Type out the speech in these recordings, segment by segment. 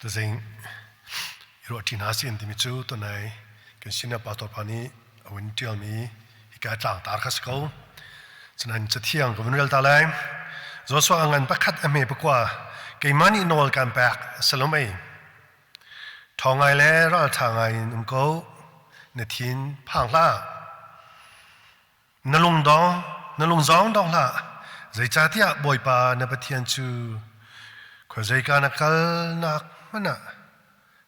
Tuzing i ruahṭi hna sin timi cu tunai kan senior pastor pa nih a vun ṭialmi hika tlangtar kha si ko. Cunain cathiang ka vun rel ta lai. Joshua a ngan pakhat a hme pakua keimah nih nawl kaan pek salom ei. Ṭhawng ngai le ralṭha ngai in um ko. Na thin phang hlah. Na lungdong, na lung zong dong hlah. Zeicahtiah Bawipa na Pathian cu khuazeika na kalnak hmanh ah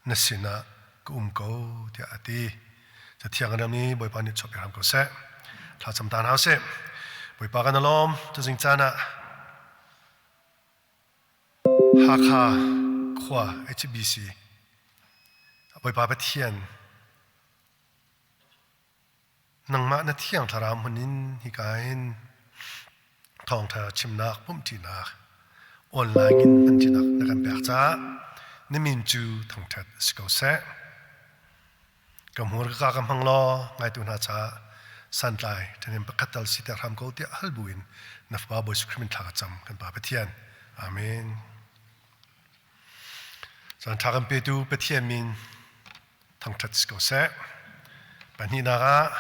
na sinah ka um ko tiah a ti. Cathiang a ram i Bawipa nih chuahpi hram ko seh. Thlacam ta hna usih. Bawipa kan lawm tuzing caan ah Hakha khua HBC Bawipa Pathian Nangmah na Thiang Thlarau hmun in hika hin thawngṭha chimnak pumhṭinak online in hmanṭinak na kan pek caah na min cu thangṭhat si ko seh. Ka hmur ka ka hmang law ngaitu hna caah santlai ṭhahnem pakhat tal siter hram ko tiah hal buin na Fapa Bawi Jesuh Khrih min thla ka cam kan Pa Pathian. Amen. Caan ṭha kan petu Pathian min thangṭhat si ko seh. Pahnihnak ah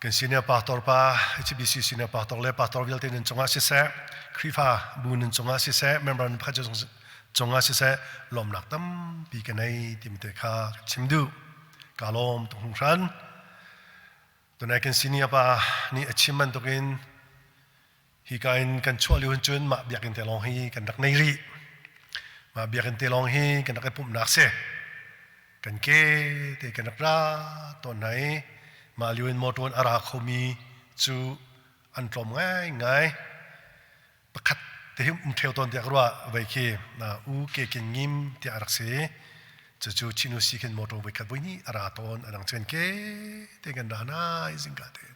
kan senior pastor pa HBC senior pastor le pastor vialte nan cungah siseh, Khrihfa bu nan cungah siseh, member nan pakhat cungah siseh, lawmnak tampi ka nei timi te kha ka chim duh. Ka lawm tuk hringhran. Tunai kan senior pa nih a chim bantukin Hika in kan chuah lio hin cun mah biakinn te lawng hi kan rak nei rih. Mah biakinn te lawng hi kan rak i pumhnak si. Kan ke te kan rak ra tawn hna i mah lio in motor in a ra khomi cu an tlawm ngaingai. Pakhat te hi um ṭheo tawn tiah ka ruah vei khi na u ke kin ngim tiah a rak si. Cucu Chinusi khin motor voikhat voihnih a ra tawn a dang cu kan ke te kan ra nai zingka te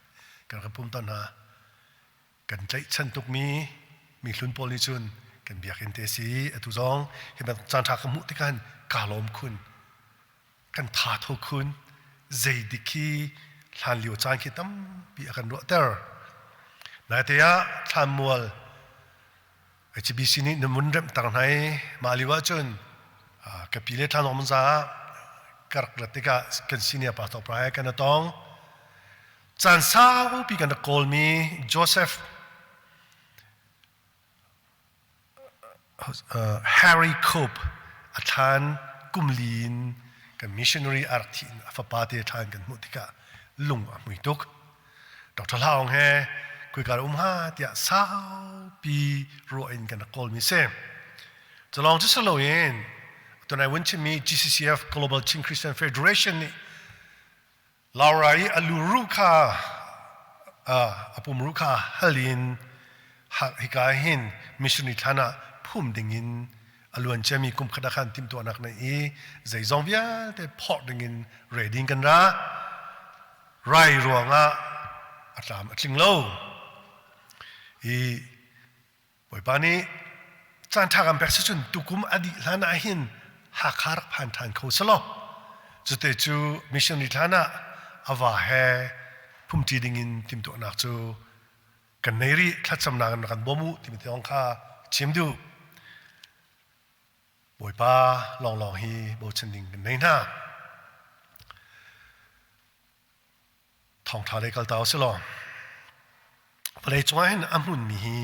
kan rak pum tawn hna. Kan tlaihchan tukmi mi hlun pawl nih cun kan biakinn te si atu zong hi bantuk caan ṭha ka hmuh tikah hin kaa lawm khun kan tha tho khun zei dik khi hlan lio caan khi tampi a kan ruahter naite ah thlanmual HBC nih na mun remh tar hna i mah lio ahcun ka pi le thlanawm za ka rak rat tikah kan senior pastor pa he kan tong Caan saupi kan rak kawlmi Joseph Harry Cope a thlan kum li in kan missionary a rak thih in a fapa te thlan kan hmuh tikah lung a hmui tuk. Dr. Hlaung he kuikar um ha tiah saupi ruah in kan rak kawlmi si. Culawng cu si loin tunai vun chimmi GCCF Global Chin Christian Federation nih Laura i a lu ruh kha a pum ruh kha hal in hika hin missionary thlan ah phum dingin a luan ciami kum khat ah khan timhtuahnak nei i zeizong vialte phorh dingin ready kan ra rai ruangah a tlam a tling lo i Bawipa nih caan ṭha kan pek sicun tukum a dih hlan ah hin Hakha rak phan ṭhan kho selaw cute cu missionary hlan ah a va he phumṭi dingin timhtuahnak cu kan nei rih thlacamnak in rak kan bawm u timi te kha chim duh Bawipa lawnglawng hi bochan ding kan nei hna Thawngṭha lei kal ta usih law vawlei cungah hin a hmunmi hi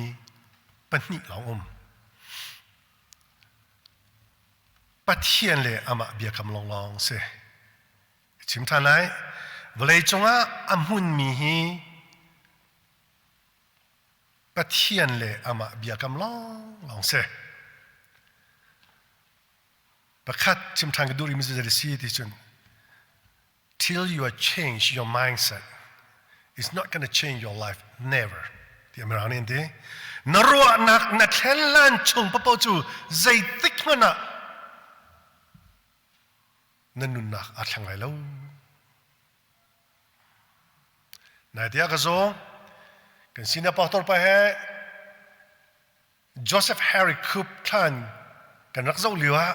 pahnih lawng um. Pathian le amah biakam lawnglawng si. Ka chim ṭhan lai. Vawlei cungah a hmunmi hi Pathian le amah biakam lawnglawng si. Pakhat chim ṭhan ka duh rihmi cu zei si ti cun till you change your mindset it's not going to change your life never ti mirang nih an ti na ruahnak na thlen lan chung papo cu zeitik hmanh ah na nunnak aa thleng lai lo nai tiah ka zaw kan senior pastor pa he Joseph Harry Coop thlan kan rak zoh lio ah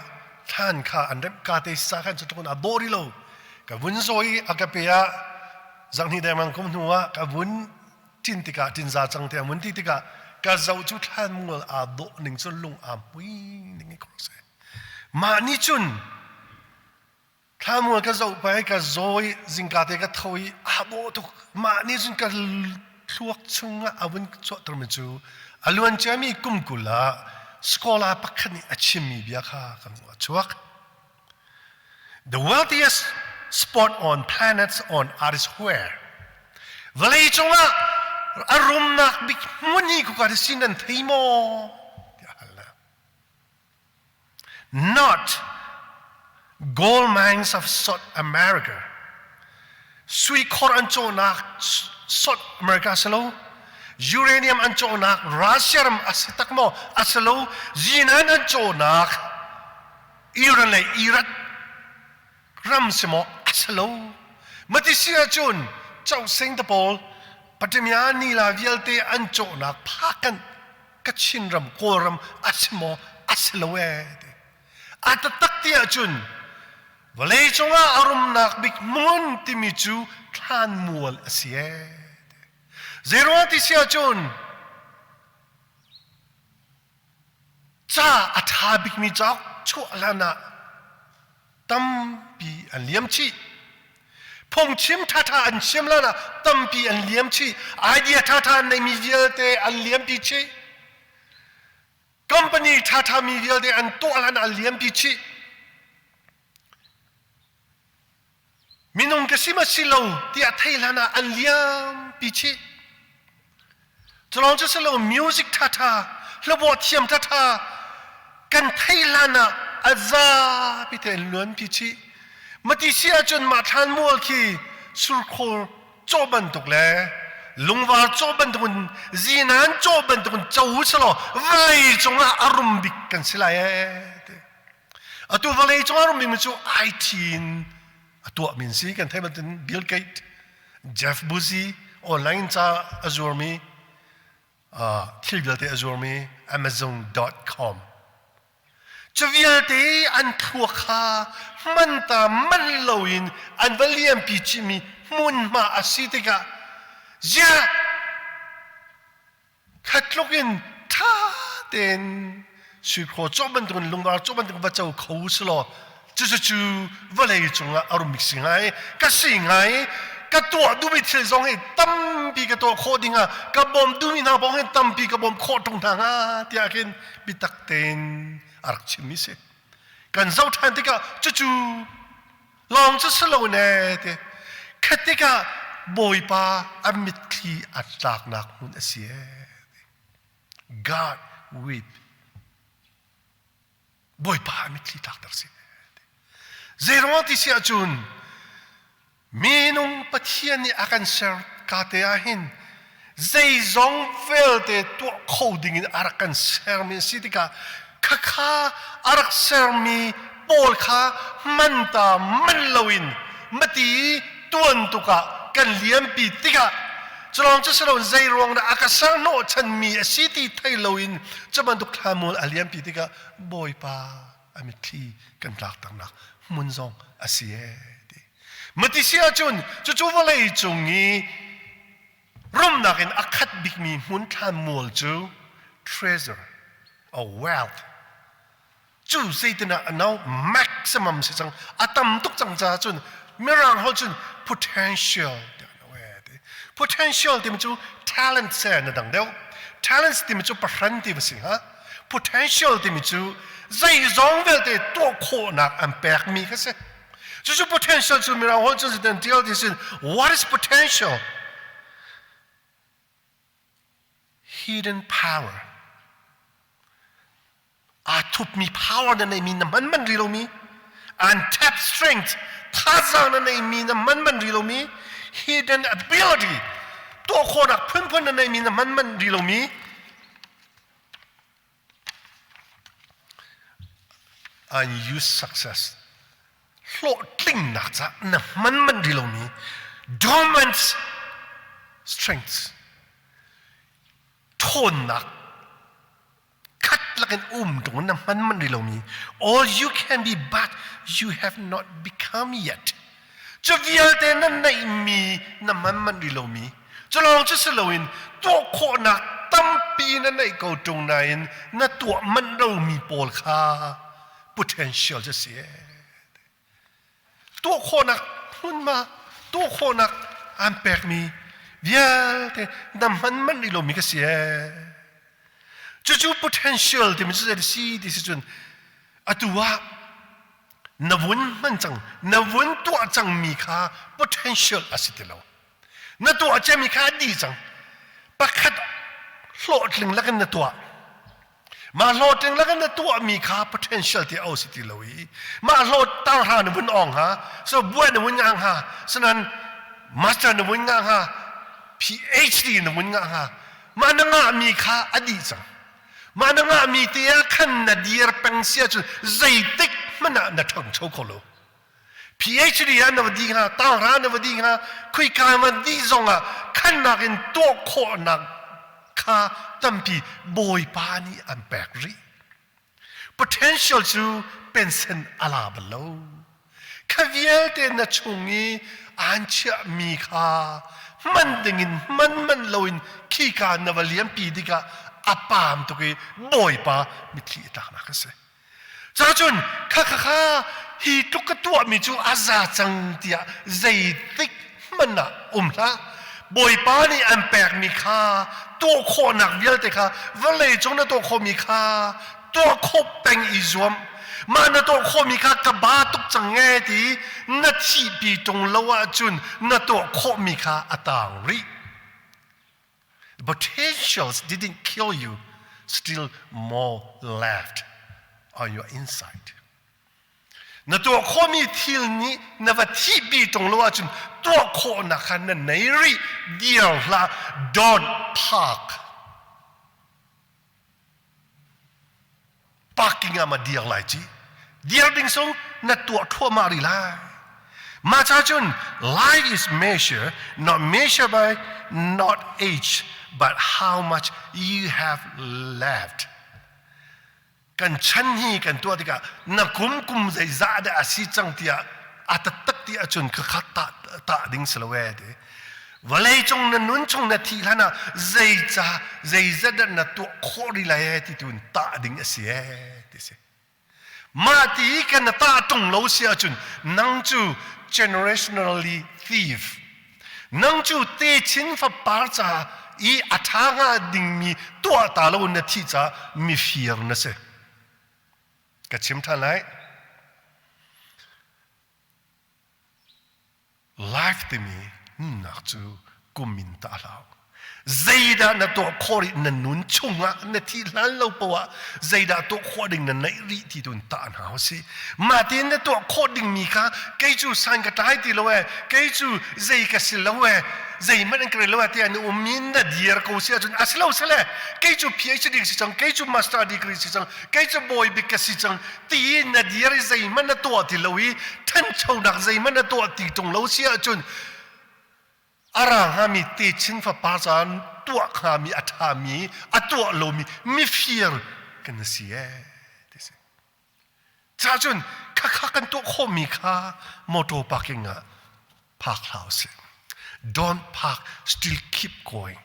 thlan kha an remh ka te sa khan cu a bawh rih lo ka vun zaw i a ka pe ah zanghnih dengmang kum hnu ah ka vun tin tikah tin za cang te a vun ti tikah ka zoh cu thlan mual aa dawh ning cu lung aa hmui ning i se. Mah nih cun Thlamual ka zoh pah i ka zaw i zingka te ka tho i aa dawh tuk. Mah nih cun ka thluak chungah a vun chuahtermi cu a luan ciami kum 20 ah scholar pakhat nih a chimmi bia kha ka hmuh a chuak. The wealthiest spot on planets on earth is where? Vawlei cungah a rumnak bik hmun hi khuka si nan thei maw? tiah a hal hna. Not gold mines of South America. Sui khor an cawhnak South America si lo. Uranium an cawhnak Russia ram a si tak maw? A si lo. Zinan an cawhnak Iran le Iraq ram si maw? A si lo. Mati si ahcun Chosing te pawl Patamia nila vialte an cawhnak phakan Kachin ram Kawlram a si maw a si lo ee ti a taktak ti ahcun vawlei cungah a rumnak bik hmun timi cu thlanmual a si ee ti zeiruang ti si ahcun ca a ṭha bikmi cauk chuah hlan ah tampi an liam chih. Phungchim ṭhaṭha an chim lan ah tampi an liam chih. Idea ṭhaṭha an neimi vialte an liampi chih. Company ṭhaṭha mi vialte an tuah hlan ah an liampi chih. Minung ka si ma si lo tiah thei hlan ah an liampi chih. Culawng cu si lo music ṭhaṭha, hlabawh thiam ṭhaṭha kan theih hlan ah a zapi te in luanpi chih. Mati si ahcun mah thlanmual khi surkhur cawh bantuk le lungvar cawh bantuk in zinan cawh bantuk in co u law vawlei cungah a rum bik kan si lai ee. Atu vawlei cungah a rum bikmi cu IT in a tuahmi an si kan theih bantukin Bill Gates, Jeff Bezos online ca a zuarmi thil vialte a zuarmi Amazon.com cu vialte an thluak kha hman ta man loin an va liampi chihmi hmunhma a si tikah ziah Kha tluk in ṭha tein suikhraw cawh bantukin lungvar cawh bantukin va co kho u silaw cucu vawlei cungah a rum bik si hnga i ka si hnga i ka tuah duhmi thil zong hi tampi ka tuah khawh dingah ka bawm duhmi hna bawng hi tampi ka bawm khawh ṭung hna hnga tiah khin biatak tein a rak chimmi si. Kan zoh ṭhan tikah cucu lawng cu si lo ne ti khat tikah bawipa a mitthli a tlaknak hmun a si ee God weep bawipa a mitthli tlakter si zeiruang ti si ahcun minung Pathian nih a kan ser ka te ah hin zeizong vialte tuah kho ding in a rak kan sermi a si tikah khakha a rak sermi pawl kha man ta man loin mati tuan tukah kan liampi tikah culawng cu siloin zei ruang dah a ka ser hnawhchanmi a si ti thei loin cu bantuk thlamul a liampi tikah Bawipa a mitthli kan tlakternak hmun zong a si ee ti mati si ahcun cucu vawlei cung i rumnak in a khat bikmi hmun thlanmual cu treasure a wealth cu zeitinah a no maximum si cang a tam tuk cang caah cun mirang holh cun potential potential timi cu talent se na dang deuh talents timi cu pahran ti va si ha potential timi cu zeizong vialte tuah khawhnak an pekmi kha si cucu potential cu mirang holh cun sitan tial ti sin what is potential hidden power aa thupmi power na neimi na hman man ri lomi untapped strength thazaang na neimi na hman man ri lomi hidden ability tuah khawhnak phunphun na neimi na hman man ri lomi Unused success hlawhtlingnak caah na hman manh rih lomi dormant strengths ṭhawnnak khat lakin um ṭung na hman manh rih lomi all you can be but you have not become yet Cu vialte na neihmi na hman manh rih lomi cu lawng cu si loin tuah khawhnak tampi na neih ko ṭung nain na tuah manh lomi pawl kha potential cu si ee. Tuah khawhnak hmunhma, tuah khawhnak aan pekmi vialte na hman manh rih lomi ka si ee. Cucu potential timi cu zei si ti si cun atu ah na vun hman cang, na vun tuah cangmi kha potential a si ti lo. Na tuah ciami kha a dih cang. Pakhat hlawhtling lakin na tuah. Mah hlawhtling lakin na tuahmi kha potential ti a si ti lo i mah hlawt tanghra na vun ong ha so buai na vun ngang ha sanan master na vun ngang ha PhD na vun ngah ha mah na ngahmi kha a dih cang. Mah na ngahmi te ah khan na dir peng sia cun zeitik hmanh ah na ṭhangcho kho lo. PhD ah na va dih hnga, tanghra na va dih hnga, khuika va dih zong ah khannak in tuah khawhnak kha tampi Bawipa nih an pek rih. Potential cu pensen a la bal lo. Kha vialte na chung i aan chiahmi kha hman dingin hman man loin khika na va liampi tikah a paam tuk i Bawipa mitthli a tlaknak a si. Cacun kha kha kha hi tluk ka tuahmi cu a za cang tiah zeitik hmanh ah um hlah. Bawipa nih an pekmi kha tuah khawhnak vialte kha vawlei cung na tuah khawhmi kha tuah khawh peng i zuam. Mah na tuah khawhmi kha ka ba tuk cang nge ti na thihpi ṭung lo ahcun na tuah khawhmi kha a taang rih. The potentials didn't kill you, still more left on your inside. Na tuah khawhmi thil nih na va thihpi ṭung lo ahcun tuah khawhnak kha na nei rih dir hlah don't park Parking ah ma dir lai ci. Dir ding sung na tuah thluahmah rih lai. Mah ca cun life is measure not measure by not age but how much you have left. Kan chan hi kan tuah tikah na kum kum zeizah dah a si cang tiah a taktak ti ahcun khakha tah tah ding si lo ee ti. Vawlei cung na nun chung na thih hlan ah zeica zeizat dah na tuah khawh rih lai ee ti tu in tah ding a si ee ti si. Mah ti kan na tah ṭung lo si ahcun nang cu generationally thief nang cu techin fapar ca i a ṭha hnga dingmi tuah ta lo na thih caah mifir na si. Ka chim ṭhan lai. Life timi nunnak cu kum in tah hlah. Zeidah na tuah khawh rih na nun chungah na thih hlan lo poah zeidah tuah khawh ding na neih rih ti tu in tah hna usih. Mah tein na tuah khawh dingmi kha kei cu san ka tlai ti lo ee, kei cu zei ka si lo ee, zeihmanh an ka rel lo ee tiah na um i na dir ko si ahcun a si lo sile kei cu PhD si cang, kei cu master degree si cang, kei cu bawi bik ka si cang ti na dir i zeihmanh na tuah ti lo i ṭhanchonak zeihmanh na tuah ti ṭung lo si ahcun a ra hngami techin fapa caan tuah hngami a ṭhami a tuah lomi mifir kan si ee ti si. Cacun khakha kan tuah khawhmi kha motor parking ah park hlah usih. Don't park, still keep going.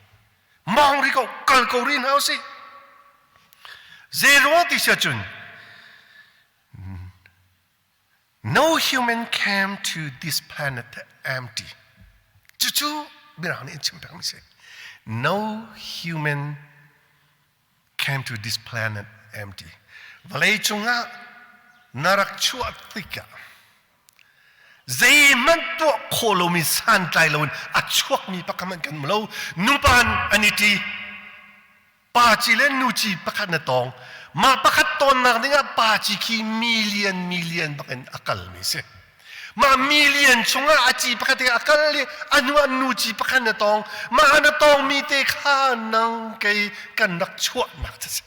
Mawng rih ko, kal ko rih hna usih. Zeiruang ti si ahcun no human came to this planet empty. Cucu mirang nih an chim pengmi si. No human came to this planet empty. Vawlei cungah na rak chuah tikah zeihmanh tuah khawh lomi santlai loin a chuakmi pakhat hmanh kan um lo. Nupa an i ṭi. Pa ci le nu ci pakhat na tawng. Mah pakhat tawnnak dingah pa ci khi million million bakin a kalmi si. Mah million chungah a ci pakhat te a kal i a hnu ah nu ci pakhat na tawng. Mah na tawngmi te kha nang kei kan rak chuahnak cu si.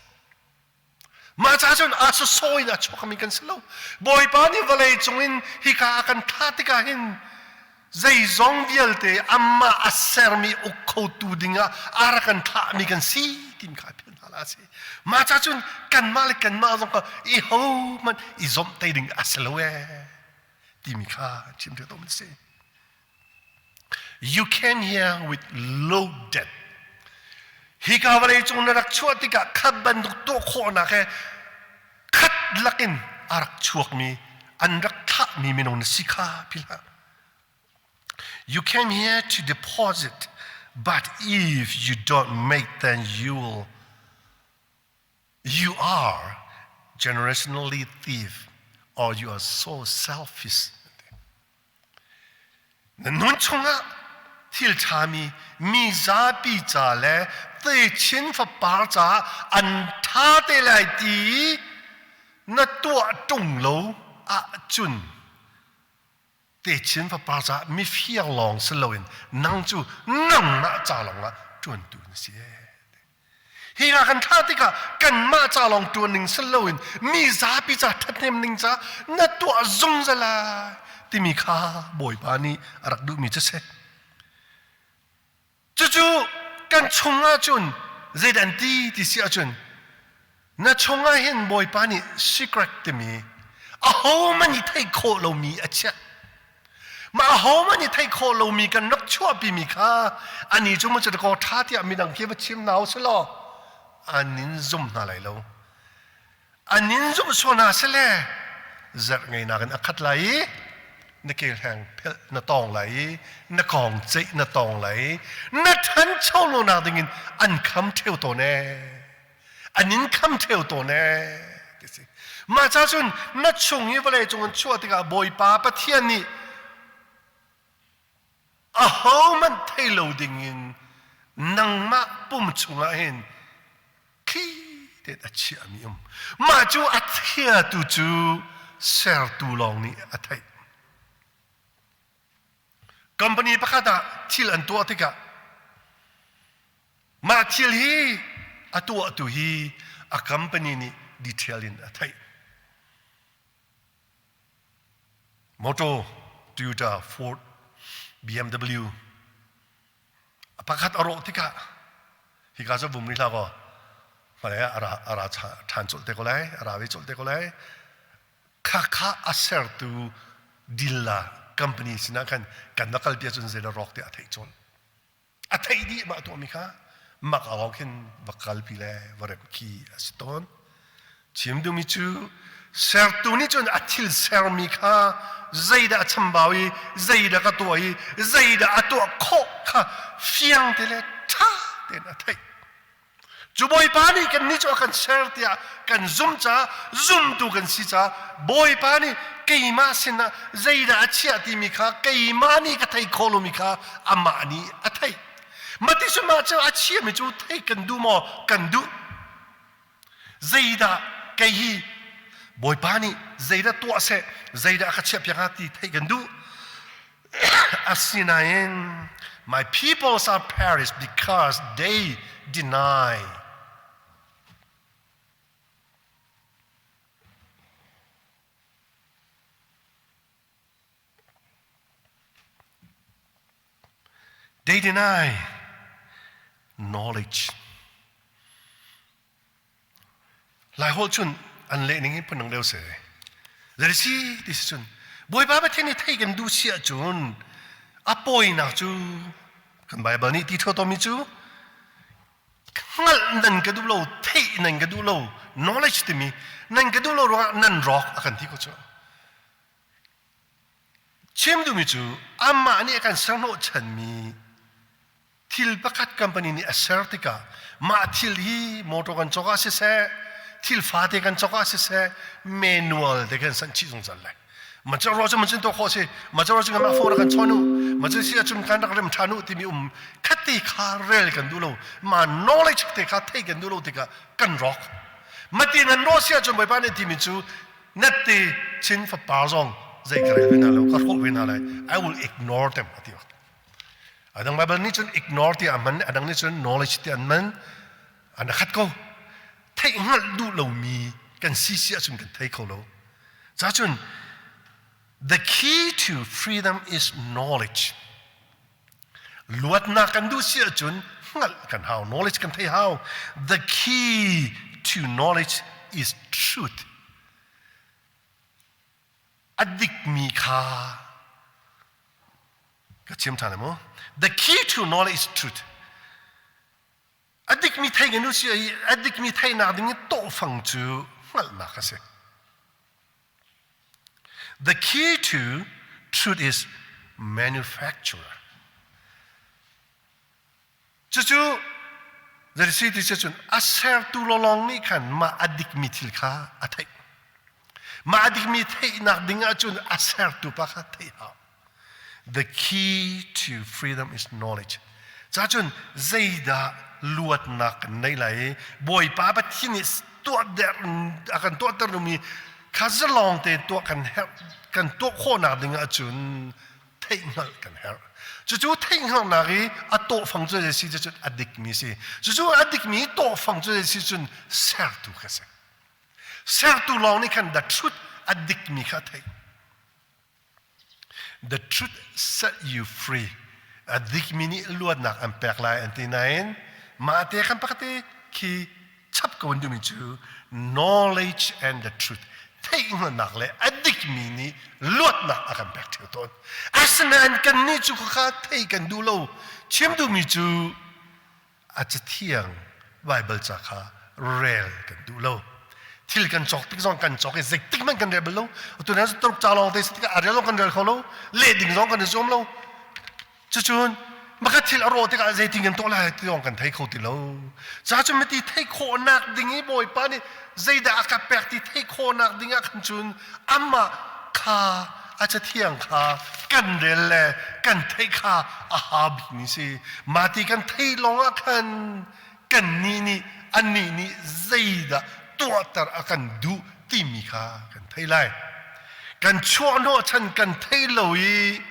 Mah ca cun a sasawi in a chuakmi kan si lo. Bawipa nih vawlei cungin hika a kan thlah tikah hin zeizong vialte amah a sermi uk khotu dingah a rak kan thlahmi kan si timi kha philh hna la si. Mah ca cun kanmah le kanmah zong kha i ho hmanh i zomh ding a si lo ee timi kha chim ṭheo an si. You came here with loaded. Hika vawlei cung na rak chuah tikah khat bantuk tuah khawhnak he khat lakin a rak chuakmi an rak thlahmi minung na si kha philh hlah. You came here to deposit, but if you don't make, then you will you are generationally thief or you are so selfish. Na nun chungah thil ṭhami mi zapi ca le techin fapar caah an ṭha te lai ti na tuah ṭung lo ahcun techin fapar caah mifir lawng si loin nang cu nangmah ca lawngah ṭuantu na si. Hi nga kan thlah tikah kanmah ca lawng ṭuan ning si loin mi zapi ca ṭhathnem ning ca na tuah zungzal lai timi kha Bawipa nih a rak duhmi cu si. Cucu kan chungah cun zeidah an ti ti si ahcun na chungah hin Bawipa nih secret timi ahohmanh i theih khawh lomi a chiah. Mah ahohmanh i theih khawh lomi kan rak chuahpimi kha ani cu maw cu kaw ṭha tiah midang khi va chim hna usih law an in zum hna lai lo. An in zumh sual hna sile zerh ngeinak in a khat lai i na kelheng phelh na tawng lai i na kong ceih na tawng lai i na ṭhancho lonak dingin an kham ṭheo tawn ee. An in kham ṭheo tawn ee ti si. Mah ca cun na chung i vawlei cung in chuah tikah Bawipa Pathian nih ahohmanh thei lo dingin nangmah pum chungah hin thli tein a chiahmi um. Mah cu a thiatu cu sertu lawng nih a theih. Company pakhat ah thil an tuah tikah Mah thil hi a tuahtu hi a company nih detail in a theih. Motor, Toyota, Ford, BMW a pakhat a rawh tikah hika cu vum rih hlah kaw hmalei ah a ra a ra ṭhan colh te ko lai, a ra ve colh te ko lai. Khakha a sertu dilla company sinah khan kan va kalpi ahcun zei le rawk tiah a theih colh. A theih dih mah tuahmi kha mak awk khin va kalpi le va rem khi a si tawn. Chim duhmi cu sertu nih cun a thil sermi kha zeidah a chambau i zeidah ka tuah i zeidah a tuah khawh kha fiang te le ṭha tein a theih. Cu Bawipa nih kannih cu a kan ser tiah kan zum caah zumtu kan si caah Bawipa nih keimah sinah zeidah a chiah timi kha keimah nih ka thei khawh lomi kha amah nih a theih. Mati cu mah cu a chiami cu theih kan duh maw? Kan duh. Zeidah kei hi Bawipa nih zeidah tuah seh, zeidah a ka chiahpiak hnga ti theih kan duh. Asinain my peoples are perish because they deny. They deny knowledge. Laiholh cun an leh ning in phundang deuh si. Zei si ti si cun Bawipa Pathian nih theih kan duh si ahcun a pawinak cu kan Baibal nih ti ṭheo mi cu hngalh nan ka duh lo, theih nan ka duh lo, knowledge timi nan ka duh lo ruangah nan rawk a kan ti ko cu. Chim duhmi cu amah nih a kan serhnawh chanmi thil pakhat company nih a ser tikah mah thil hi motor kan cawk ah siseh thil fate kan cawk ah siseh manual te kan sanh chih zungzal lai ma cu ro cu man cun to khawh si ma cu ro cu kan phone kan chawn u ma cu si ahcun kan rak rem ṭhan u timi um khati kha rel kan duh lo ma knowledge te kha thei kan duh lo tikah kan rawk mati nan ro si ahcun bawipa nih timi cu nette chin fapa zong zei ka rel ve hna lo ka hrawh ve hna lai I will ignore them ati Adang Bible nih cun ignore ti a hman, adang nih cun knowledge ti an hman. An khat ko. Theih hngalh duh lomi kan si si ahcun kan thei kho lo. Ca cun the key to freedom is knowledge. Luatnak kan duh si ahcun hngalh kan hau, knowledge kan thei hau. The key to knowledge is truth. A dikmi kha ka chim ṭhan mu. The key to knowledge is truth. A dikmi thei kan si i a dikmi theihnak ding i tawhfang cu hngalhnak a si. The key to truth is manufacturer. Cucu zei ti si cun a sertu lawlawng nih khan mah a dikmi thil kha a theih. Mah a dikmi theihnak ding ahcun a sertu pa kha theih hau. The key to freedom is knowledge. Cacun zeidah luatnak kan nei lai i Bawipa Pathian nih tuahder a kan tuahter mi kha zalong te tuah kan herh kan tuah khawhnak ding ahcun theihhngalh kan herh. Cucu theihhngalhnak i a tawhfang cu zei si cun a dikmi si. Cucu a dikmi tawhfang cu zei si cun sertu kha si. Sertu lawng nih khan the truth a dikmi kha a theih. The truth set you free. A dikmi nih luatnak an pek lai an ti nain mah te khan pakhat te khi chap ko an duhmi cu knowledge and the truth theihhngalhnak le a dikmi nih luatnak a kan pek ṭheo tawn. Asinain kannih cu khakha thei kan duh lo. Chim duhmi cu a cathiang Baibal ca kha rel kan duh lo. Thil kan cawk tik zong kan cawk i zeitik hmanh kan rel bal lo. Atu nan turuk ca lawng te si tikah a rel zong kan rel kho lo. Leh ding zong kan i zuam lo. Cucun maka thil a rawh tikah zeitin kan tuah lai ti zong kan thei kho ti lo. Ca cu miti theih khawhnak ding i Bawipa nih zeidah a ka pek ti theih khawhnak ding ah khan cun amah kha a cathiang kha kan rel le kan theih kha a ha bikmi si. Mah ti kan theih lawng ah khan kannih nih annih nih zeidah tuahter a kan duh timi kha kan thei lai. Kan chuahhnawh chan kan thei lo i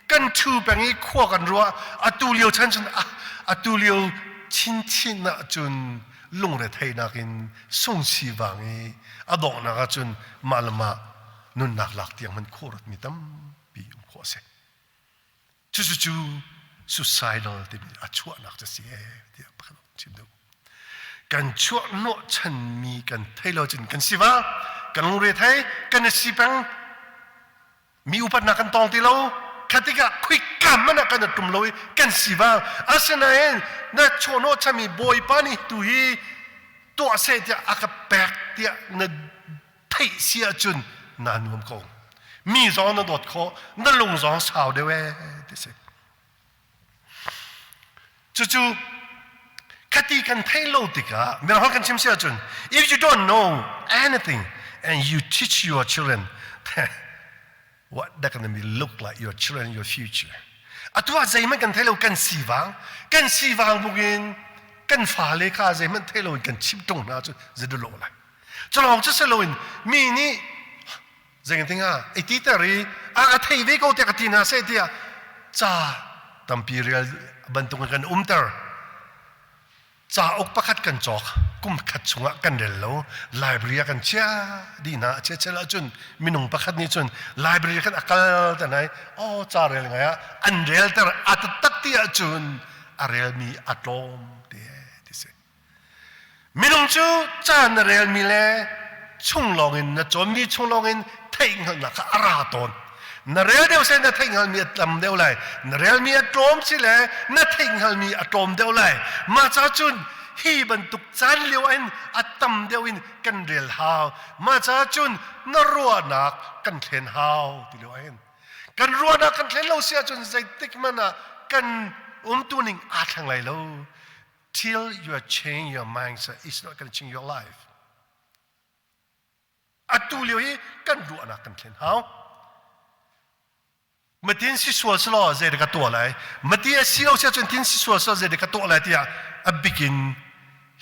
kan ṭhu peng i khua kan ruah atu lio chan cun atu lio chinchin ah cun lungretheihnak in sungsi vang i a donghnak ah cun mah le mah nunnak lak tiang hmanh khuaruat mi tampi um khawh a si. Cucu suicidal timi a chuahnak cu si ee tiah pakhat chim duh. Kan chuah hnawh chanmi kan thei lo cun kan si va kan lungre thei kan i si peng mi upatnak kan tong ti lo khatikah khuika man ah kan tum lo i kan si vang asinain na chawhnawh chami bawipa nih tu hi tuah seh tiah a ka pek tiah na theih si ahcun naa nuam ko mi zong na dawt khawh na lung zong sau deuh ee ti si Cucu khati kan theih lo tikah mirang kan chim si ahcun if you don't know anything and you teach your children what that gonna be look like your children your future atu ah zeihmanh kan thei lo kan sivang kan sivang bukin kan fale kha zeihmanh thei lo in kan chim tung hna cu zedulo lai culawng cu si loin mi nih Zeitin ah i titer i a thei ve ko tiah ka ti hna seh tiah ca tampi rel bantuk in kan umter. Cauk pakhat kan cawk kum khat chungah kan rel lo library ah kan chia dih hna a chel ahcun minung pakhat nih cun library khan a kal te nai oh ca rel ngai ah an relter a taktak ti ahcun a relmi a tlawm te ti si Minung cu ca na relmi le chung lawngin na cawnmi chung lawngin theihhngalhnak kha a ra tawn. Na rel deuh seh na theihhngalhmi a tam deuh lai. Na relmi a tlawm si le na theihhngalhmi a tlawm deuh lai. Mah ca cun hi bantuk caan lio in a tam deuh in kan rel hau. Mah ca cun na ruahnak kan thlen hau ti lio ahhin. Kan ruahnak kan thlen lo si ahcun zeitik hmanh ah kan umtu ning aa thleng lai lo. Till you change your mindset, it's not going to change your life. Atu lio hi kan ruahnak kan thlen hau. Matin si sual selaw zei ka tuah lai. Mati a si lo sia cun tin si sual selaw zei ka tuah lai tiah a bikin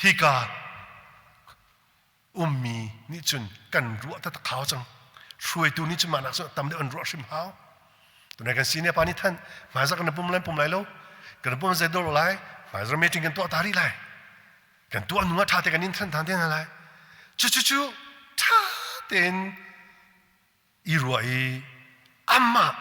hika ummi nih cun kan ruah taktak hau cang hruaitu nih cun mah nak cun tam deuh an ruah hrim hau tunai kan senior pa nih than hmaizarh kan pum lai pum lai lo kan pum zei dor lai hmaizarh meeting kan tuah ta rih lai kan tuah nu ah tha te kan in than than te hna lai cu cu cu tha tein i ruah i amah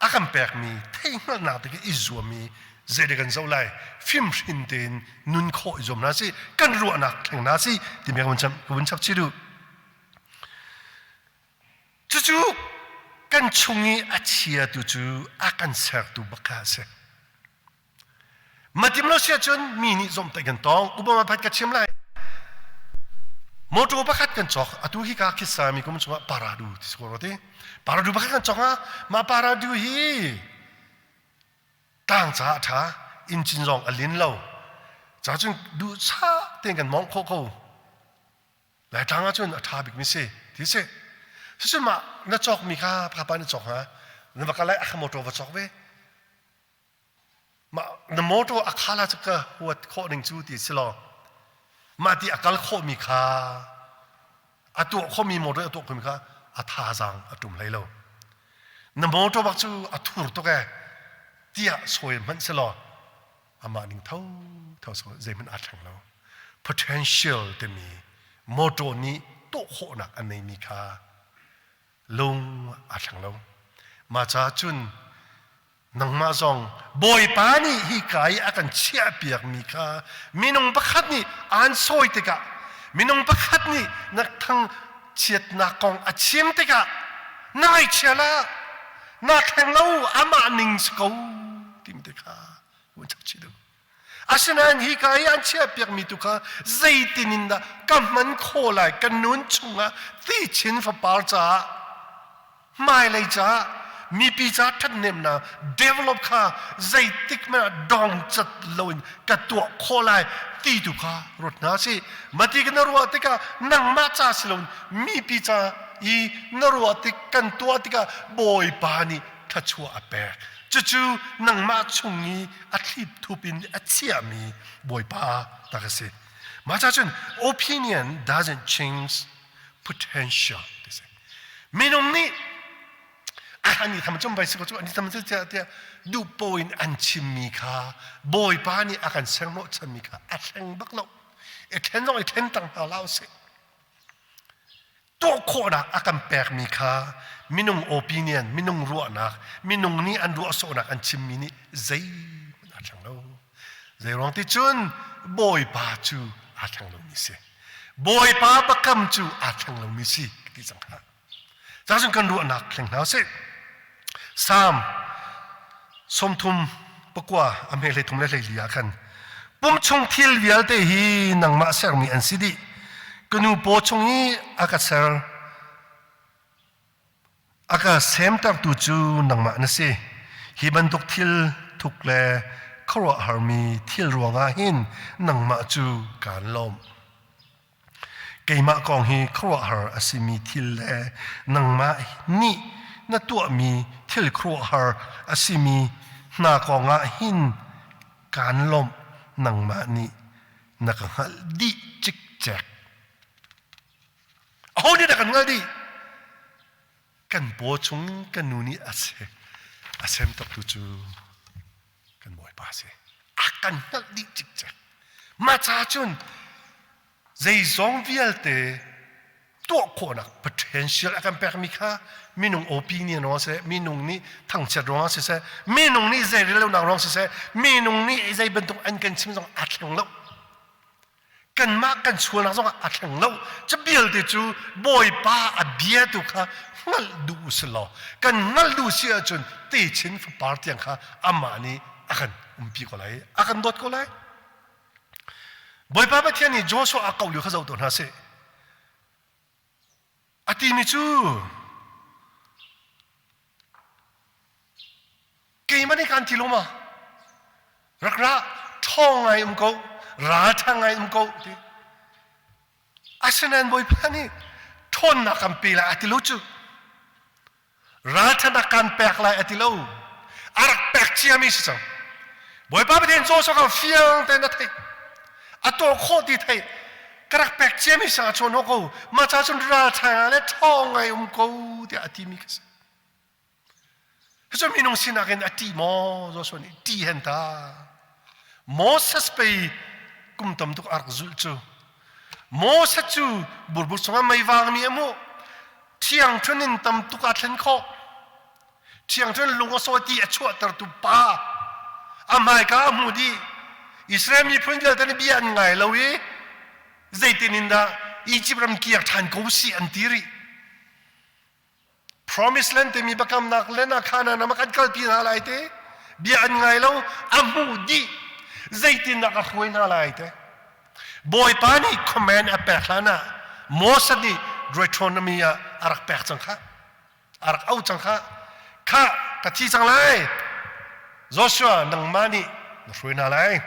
a kan pekmi theihhngalhnak te i zuam i zei kan zoh lai fimhrin tein nun khawh i zuam hna si kan ruahnak thleng hna si timi ka vun chap chih duh cucu kan chung i a chiatu cu a kan sertu bak kha a si Matim lo sia cun mi nih zomhtaih kan tong. Obama phat ka chim lai. Motor pakhat kan cawk atu hi ka khissami kum chungah paradu ti si ko ti. Paradu pakhat kan cawk ah mah paradu hi tlang caah a ṭha inn zong a lin lo. Ca cun duh sa tein kan mawngh khawh ko. Laitlang ahcun a ṭha bikmi si ti si. Cucu mah na cawkmi kha pakhat pa na cawk hnga na va kal lai a motor va cawk ve. Mah na motor a khala cu ka huat khawh ning cu ti si law mah ti a kal khawhmi kha a tuah khawhmi motor a tuah khawhmi kha a thazaang a ṭum hlei lo. Na motor bak cu a thur tuk ee tiah sawi hmanh si law amah ning tho tho so zeihmanh aa thleng lo. Potential timi motor nih tuah khawhnak a neimi kha lung aa thleng lo. Mah caah cun Nangmah zong Bawipa nih hika i a kan chiahpiakmi kha minung pakhat nih aan sawi tikah minung pakhat nih na thangchiatnak kong a chim tikah na ngaihchia lah na thleng lo amah ning si ko timi te kha vun chap chih duh. Asinain hika i an chiahpiakmi tu kha zeitin in dah ka hman khawh lai ka nun chungah ti chin fapar caah hmailei caah mipi ca ṭhathnemnak develop kha zeitik hmanh ah dong cat loin ka tuah khawh lai ti tu kha ruat hna sih. Mati ka na ruah tikah nangmah ca si loin mipi ca i na ruah tik kan tuah tikah Bawipa nih thluachuah a pek. Cucu nangmah chung i a thlip thup in a chiahmi Bawipa tak a si. Mah ca cun opinion doesn't change potential ti si. Minung nih an i tham cum bai si ko cu an i tham tiah tiah duh po in an chimmi kha Bawipa nih a kan senghnawh chanmi kha a thleng bak lo. I thlen zong i thlen tang hna hlah usih. Tuah khawhnak a kan pekmi kha minung opinion, minung ruahnak, minung nih an ruahsawhnak an chimmi nih zeihmanh aa thleng lo. Zeiruang ti cun Bawipa cu aa thleng lomi si. Bawipa biakam cu aa thleng lomi si ti cang hna. Cacun kan ruahnak thleng hna usih. Salm 39 a hme 33 le 14 ah khan pum chung thil vialte hi nangmah sermi an si dih. Ka nu paw chung i a ka ser A ka semtertu cu nangmah na si. Hi bantuk thil thuk le khuaruahharmi thil ruangah hin nangmah cu kaan lawmh. Keimah kong hi khuaruahhar a simi thil le nangmah nih na tuahmi thil khuaruahhar a simi hna kongah hin kaan lawmh. Nangmah nih na ka hngalh dih cikcek. Aho nih dah kan hngalh dih? Kan paw chung kan nu nih a se a sem tu cu kan Bawipa a si. A kan hngalh dih cikcek. Mah ca cun zeizong vialte tuah khawhnak potential a kan pekmi kha minung opinion ruang siseh, minung nih thangchiat ruangah siseh, minung nih zei rellonak ruang siseh, minung nih zei bantuk an kan chim zong aa thleng lo. Kanmah kan sualnak zongah a thleng lo. Cu vialte cu Bawipa a bia tu kha hngalh duh u si law kan hngalh duh si ahcun techin fapar tiang kha amah nih a kan umpi ko lai, a kan dawt ko lai. Bawipa Pathian nih Joshua a koh lio kha zoh tuah hna sih. A timi cu Keimah nih kaan ti lo ma? Rak ra, ṭhawng ngai um ko, ralṭha ngai um ko ti. Asinain Bawipa nih ṭhawnnak kan pe lai a ti lo cu. Ralṭhatnak kan pek lai a ti lo. A rak pek ciami si cang. Bawipa Pathian Joshua kha fiang tein a theih. A tuah khawh ti theih. Ka rak pek ciami sang a chuah hnawh ko. Mah ca cun ralṭha le ṭhawng ngai um ko tiah a timi kha si. Cucu minung sinak in a ṭih maw? Joshua nih ṭih hen ta. Moses pei kum tam tuk a rak zulh cu. Moses cu burbuk chungah mei vangmi a hmuh. Thiang ṭhun in tam tuk aa thlen khawh. Thiang ṭhun lung a sawi ti a chuahtertu pa. A hmaika a hmuh dih. Israel miphun vialte nih bia an ngai lo i zeitin in dah Egypt ram kir ṭhan ko sih an ti rih. Promise land timi biakamnak len ah Canaan ram ah kan kalpi hna lai te bia an ngai lo a hmuh dih zeitindah ka hruai hna lai te Bawipa nih command a pek hlan ah Moses nih Deuteronomy ah a rak pek cang kha. A rak au cang kha. Kha ka thi cang lai. Joshua nangmah nih na hruai hna lai.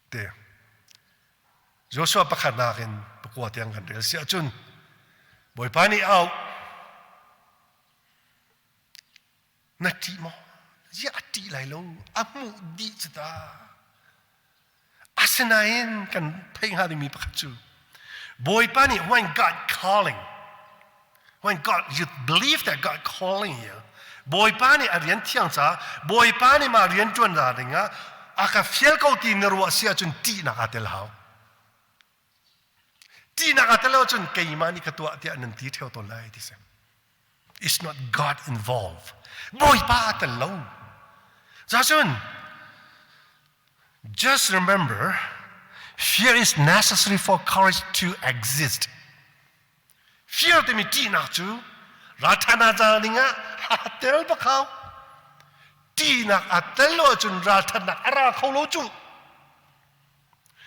Te. Joshua pakhatnak in pakua tiang kan rel si ahcun Bawipa nih au Na ṭih maw? Ziah a ṭih lai lo? A hmuh dih cu ta. Asinain kan theih hnga dingmi pakhat cu Bawipa nih when God calling, when God you believe that God calling you, Bawipa nih a rian thiang caah Bawipa nih mah rian ṭuan ra dingah a ka fial ko ti na ruah si ahcun ṭihnak aa tel hau. Ṭihnak aa tel ahcun keimah nih ka tuah tiah nan ti ṭheo tawn lai ti si. It's not God involved. Bawipa aa tel lo. Cacun, just remember, fear is necessary for courage to exist. Fear timi ṭihnak cu ralṭha ca dingah aa tel bak hau. Ṭihnak aa tel lo ahcun ralṭhatnak a ra kho lo cu.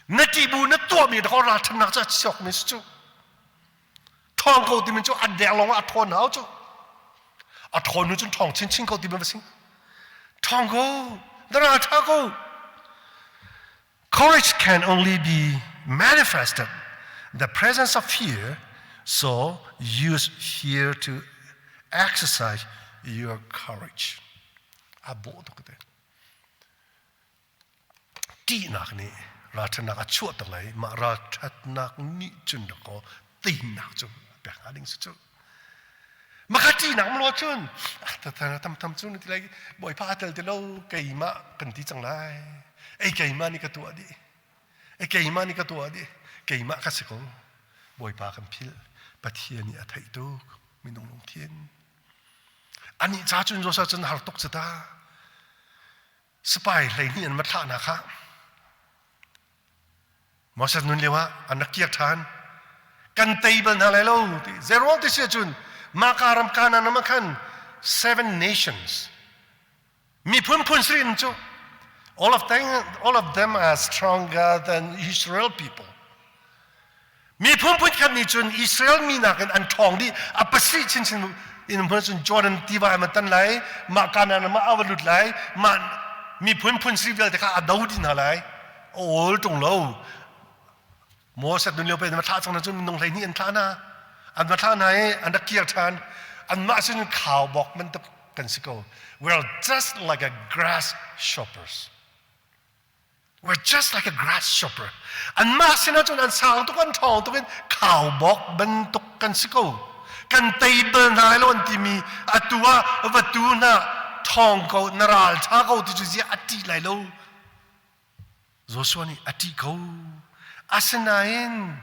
Na ṭih bu na tuahmi dakaw ralṭhatnak cu a chuakmi si cu. Ṭhawng ko timi cu a deng lawng ah a ṭhawn hau cu. A ṭhawn hnu cun ṭhawng chinchin ko timi va si. Ṭhawng ko, na ralṭha ko. Courage can only be manifested in the presence of fear, so use fear to exercise your courage. A bawh tuk te. Ṭihnak nih ralṭhatnak a chuahter lai. Mah ralṭhatnak nih cun dakaw teinak cu a pek hnga ding si cu. Maka ṭihnak maw cun tam tam cu na ti lai Bawipa a tel ti lo keimah kan ti cang lai. Ei keimah nih ka tuah dih. Ei keimah nih ka tuah dih. Keimah ka si ko. Bawipa kan philh. Pathian nih a theih tuk minung lungthin. Anih ca cun Joshua cun har tuk cu ta. Sipai 12 an va thlahnak ah Moses nun lio ah an rak kir ṭhan. Kan tei bal hna lai lo ti. Zeiruang ti si ahcun mahka ram Kanaan ram ah khan seven nations miphun phun sarih in cu all of them are stronger than Israel people. Miphun phun khat nih cun Israel mi nakin an ṭhawng dih. A pasarih chinchin in hmun cun Jordan tiva an tan lai, mah Kanaan ram ah a va lut lai, mah miphun phun sarih vialte kha a do dih hna lai. A awl ṭung lo. Moses nun lio pe an va thlah cang na cun minung 12 an thlah hna. An va thlah hna i an rak kir ṭhan. Anmah sin khaubawk bantuk kan si ko. We are just like a grasshoppers. We're just like a grasshopper. Anmah sinah cun an sang tuk, an ṭhawng tuk in khaubawk bantuk kan si ko. Kan tei bal hna lai lo an timi atu ah va tu hna ṭhawng ko, na ral ṭha ko ti cu ziah a ṭih lai lo. Joshua nih a ṭih ko. Asinain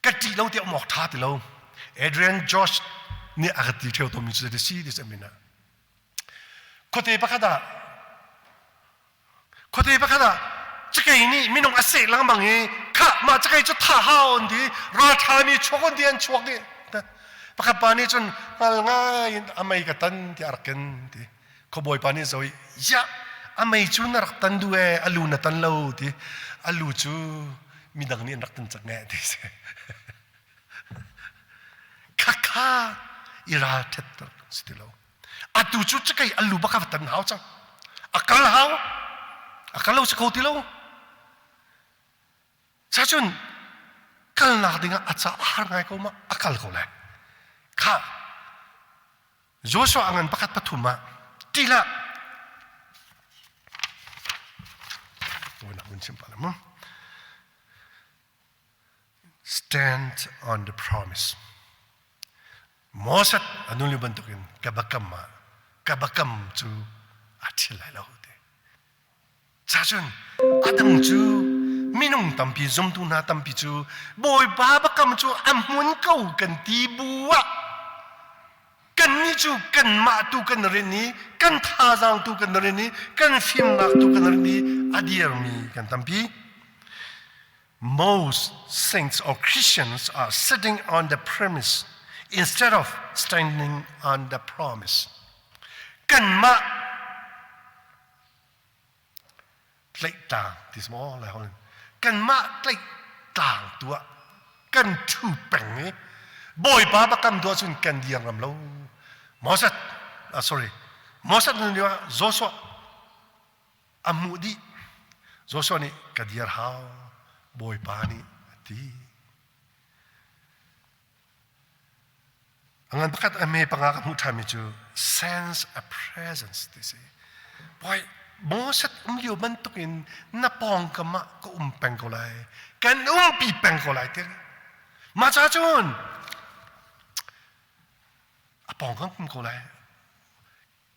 ka ṭih lo tiah um awk ṭha ti lo. Adrian George nih a ka ti ṭheo tawnmi cu zei si ti min ah Khuate pakhat ah cakei nih minung a seh lengmang i khah mah cakei cu thah hau an ti ralṭhami chuak an ti an chuak dih. Pakhat pa nih cun hngal ngai in a mei ka tan tiah a rak ken ti. Khuabawi pa nih zoh i ya a mei cu na rak tan duh ee a lu na tan lo ti a lu cu midang nih an rak tan cang ee ti si. Khakha i ralṭhat si ti lo. Atu cu cakei a lu bak a va tan hau cang. A kal hau. A kal lo si kho ti lo. Cacun kalnak dingah a ca a har ngai ko ma a kal ko lai. Kha Joshua a ngan pakhat pathum ah ṭih hlah. Tawinak vun chim pah la mu. Stand on the promise. Moses a nun lio bantukin ka biakam ah ka biakam cu a ṭhil lai lo ti. Cacun a dang cu minung tampi zumtu hna tampi cu Bawipa biakam cu a hmun ko kan ti bu ah kannih cu kanmah tu kan rin i kan thazaang tu kan rin i kan fimnak tu kan rin i a dirmi kan tampi. Most saints or Christians are sitting on the premise instead of standing on the promise. Kanmah tlaih tlang ti maw lai hol kanmah tlaih tlang tu ah kan ṭhu peng i Bawipa bakam tu ahcun kan dir ngam lo. Moses, ah, sorry, Moses nun lio ah Joshua a hmuh dih. Joshua nih ka dir hau, Bawipa nih a ti. A ngan pakhat a hme panga ka hmuh ṭhanmi cu sense a presence ti si. Boy, Moses um lio bantukin na pawngkam ah ka um peng ko lai. Kan umpi peng ko lai ti. Mah ca cun a pawngkam um ko lai.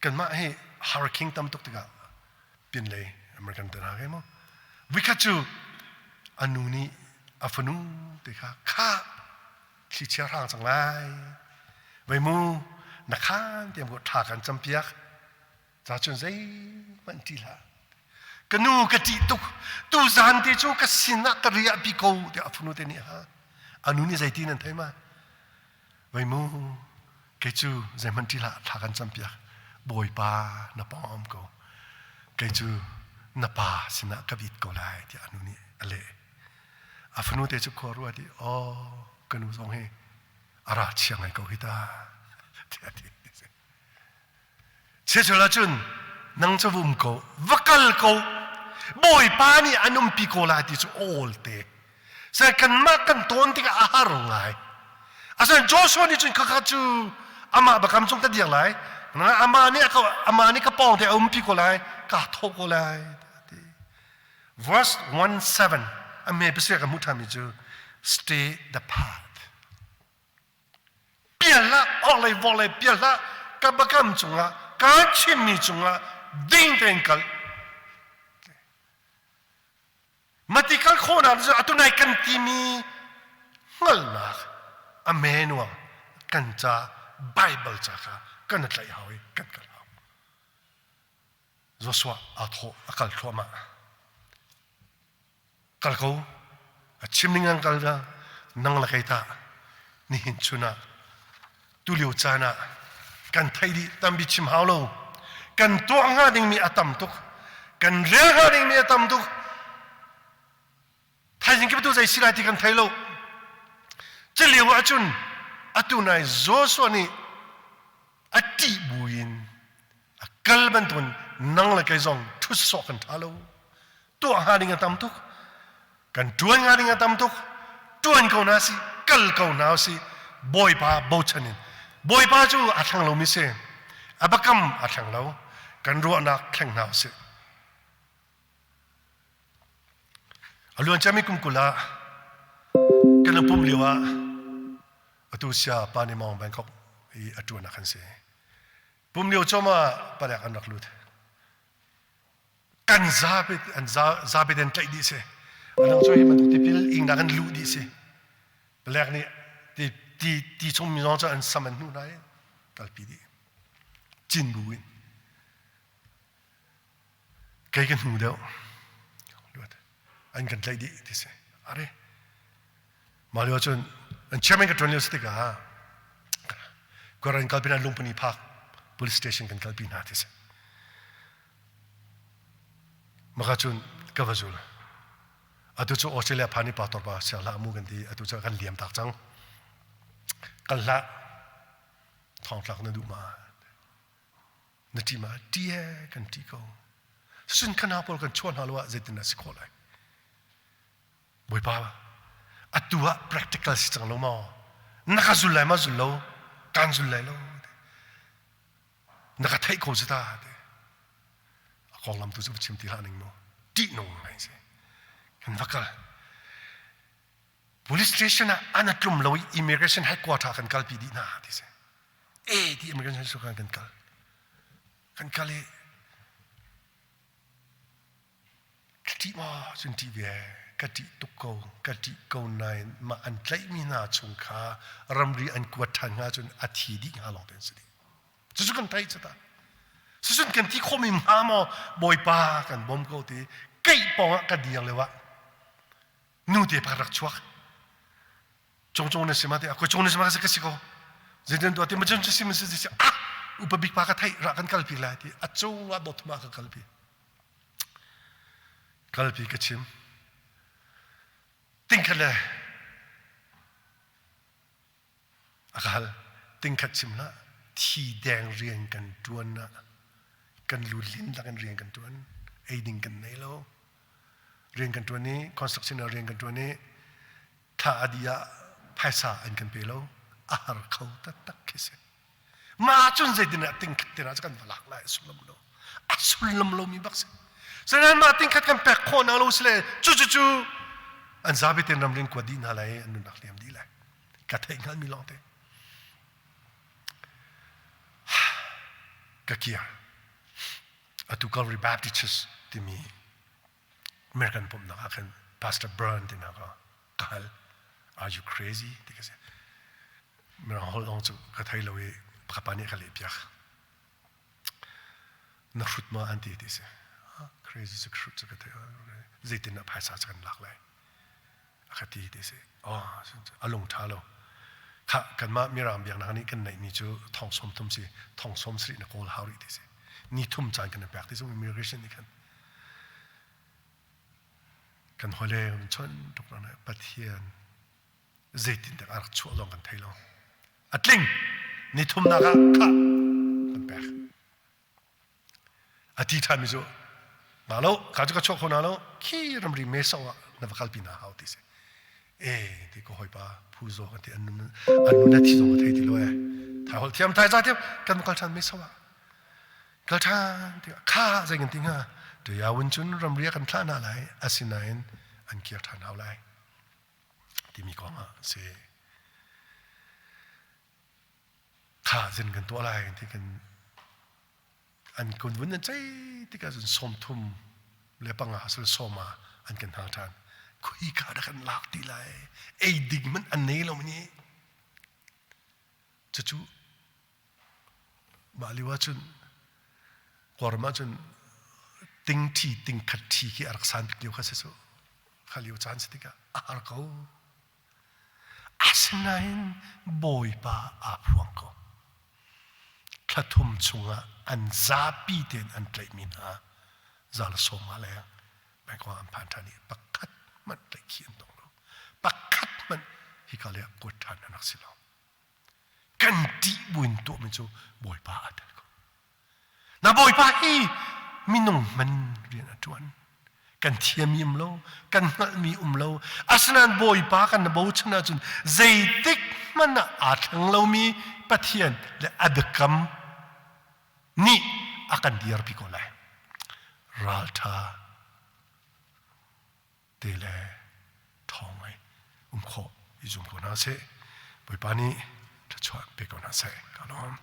Kanmah hi hurricane tam tuk tikah pinlei American te hna ke mu. Vikhat cu a nu nih a fanu te kha kha thlichia hrang cang lai. Vei mu na khan tiam ko tha kan campiak. Ca cun zeihmanh ṭih hlah. Ka nu ka ṭih tuk. Tu zan te cu ka sin ah ka riah pi ko tiah a fanu te nih ha. A nu nih zeiti nan thei ma? Vei mu, kei cu zeihmanh ṭih hlah, thla kan campiak. Bawipa na pawng a um ko. Kei cu na pa sinah ka vit ko lai tiah a nu nih a leh. A fanu te cu khua ruat i, aw, ka nu zong hi a ra chia ngai ko hi ta, tiah a ti. Chiachol ahcun nang cu va um ko, va kal ko. Bawipa nih an umpi ko lai ti cu awl te. Sai kanmah kan tawn tikah a har ngai. Asinain Joshua nih cun khakha cu amah bakam cung ka dir lai. Amah nih amah nih ka pawng te a umpi ko lai, kaa thawh ko lai. Verse 1 7 a me pasir ka hmuh ṭhanmi cu stay the path. Pial hlah, orhlei vorlei pial hlah, ka biakam cungah, kaa chimmi cungah ding tein kal. Mati kal khawhnak cu atu nai kan timi hngalhnak a menuang kan ca Bible ca kha kan i tlaih hau i kan kal hau. Joshua aa thawh a kal thluahmah. Kal ko. A chim ning an kal da nang le kei tah nihin chun ah tulio caan ah kan thei dih tampi chim hau lo. Kan tuah hnga dingmi a tam tuk. Kan rel hnga dingmi a tam tuk. Thaizing ki tu zei si lai ti kan thei lo. Culio ahcun atu nai Joshua nih a ṭih buin a kal bantukin nang le kei zong ṭhut sawh kan ṭha lo. Tuah hnga ding a tam tuk. Kan ṭuan hnga ding a tam tuk. Ṭuan ko hna si, kal ko hna si, Bawipa bochan in. Bawipa cu a thleng lomi si. A biakam a thleng lo. Kan ruahnak thleng hna usih. A luan ciami kum 20 ah kan i pumh lio ah atu sia Pa Ni Mawng Bangkok i a ṭuan ah khan si. Pum lio cawm ah palek an rak lut. Kan zapi an zapi ten tlaih dih si. Anang cu hi bantuk tipil ingnak an luh dih si. Palek nih ti ti ti chung mi zong cu an sam an hnuh hna i kalpi dih. Cin bu in. Kei ka hnu deuh. Luat. An kan tlaih dih ti si. Are. Mah lio cun an chairman ka ṭuan lio si tikah Koran kalpi hna Lungpuni Park police station kan kalpi hna ti si. Maka cun ka va zul. Atu cu Australia phan i pastor pa siang hlah mu kan ti. Atu cu kan liam tak cang. Kal hlah. Thong tlak na duh ma? Na ṭih ma? Ṭih he kan ṭih ko. Sun kha hna pawl kan chuah hna lo ah zeitin dah si khawh lai? Bawipa, atu ah practical si cang lo maw? Na ka zul lai ma zul lo? Kaan zul lai lo. Na ka theih ko si ta. A konglam tu cu chim ti hlah ning mu. Ṭih nung ngai si. Kan va kal. Police station ah an a tlum lo i immigration headquarter kan kalpi dih hna ti si. E ti immigration headquarter kan kal. Kan kal i Ka ṭih maw cun ṭih ve ka ṭih tuk ko ka ṭih ko nain mah an tlaihmi hna chung kha ramri an kuat ṭhan hnga cun a thi dih hnga lawng te an si dih cucu kan theih cu ta cucun kan ti khawhmi hnga maw bawipa kan bawm ko ti keih pawng ah ka dir lio ah nu te pakhat rak chuak Cungcung na si ma ti ko cung na si ma ka si ko zeitin tuah ti ma cun si ma si si ah upa bik pa ka theih ra kan kalpi lai ti a cung ah dot ma ka kalpi kalpi ka chim. Tingkhat le a ka hal. Tingkhat chim hlah. Thi deng rian kan ṭuan ah kan lu lin lak in rian kan ṭuan. Ei ding kan nei lo. Rian kan ṭuan i construction ah rian kan ṭuan i thla a dih ah phaisa an kan pe lo. A har kho taktak khi si. Ma cun zeitin ah tingkhat te cu kan va lak lai a sullam lo. A sullam lomi bak si. Sinain mah tingkhat kan pek khawh na lo sile cu cu cu an zapi ten ramring kua dih hna lai an nunnak liam dih lai. Ka theih hngalmi lawng te. Ka kir. Atu Calvary Baptist Church timi American pumhnak ah khan Pastor Burn ti hna ka ka hal. Are you crazy? ti ka si. Mirang holh zong cu ka thei lo i pakhat pa nih a ka lehpiak. Na hrut ma an ti ti si. Crazy cu hrut cu ka thei. Zeitin ah phaisa cu kan lak lai. A ka ti ti si. Oh, a lung ṭha lo. Kha kanmah Mirang biaknak nih kan neihmi cu thong sawm thum si, thong sawm sarih na kawl hau rih ti si. Ni thum caan kan i pek ti si immigration nih khan. Kan hawile kan chawnh tuk na Pathian zeitindah a rak chuah zong kan thei lo. A tling ni thumnak ah kha kan pek. A ti ṭhanmi cu na lo ka cu ka chuak kho na lo khi ramri me sau ah na va kalpi na hau ti si. E ti ko hawipa phu zo kan ti an nun an nun a thi zong a thei ti lo e. Thai hol thiam thai za thiam kan kal ṭhan me sau ah kal ṭhan ti kha zei kan ti hnga tuyawun cun ramri ah kan thlah hna lai asinain an kir ṭhan hau lai timi kong ah si. Kha zin kan tuah lai ti kan an kun vun an cei tikah cun sawmthum le panga sul sawma an kan hal ṭhan. Khui ka dah kan lak ti lai ei ding hmanh an nei lo ni. Cucu mah lio ahcun Kawlram ahcun tingṭhi tingkhat ṭhi khi a rak san bik lio kha si cu. Kha lio caan si tikah a har ko. Asinain Bawipa aa phuang ko. Thla thum chungah an zapi tein an tlaihmi hna zal sawma leng Bangkok an phan ṭhan i pakhat hmanh tlaihkhih an tong lo. Pakhat hmanh hika lei ah kuat ṭhan an rak si lo. Kan ṭih buin tuahmi cu Bawipa aa tel ko. Na Bawipa hi minung hman rian a ṭuan. Kan thiammi um lo, kan hngalhmi um lo. Asinain Bawipa kan na bochan ahcun zeitik hmanh ah aa thleng lomi Pathian le a biakam nih a kan dirpi ko lai. Ralṭha te le ṭhawng ngai um khawh i zum ko hna seh. Bawipa nih thluachuah pe ko hna seh. Ka lawm.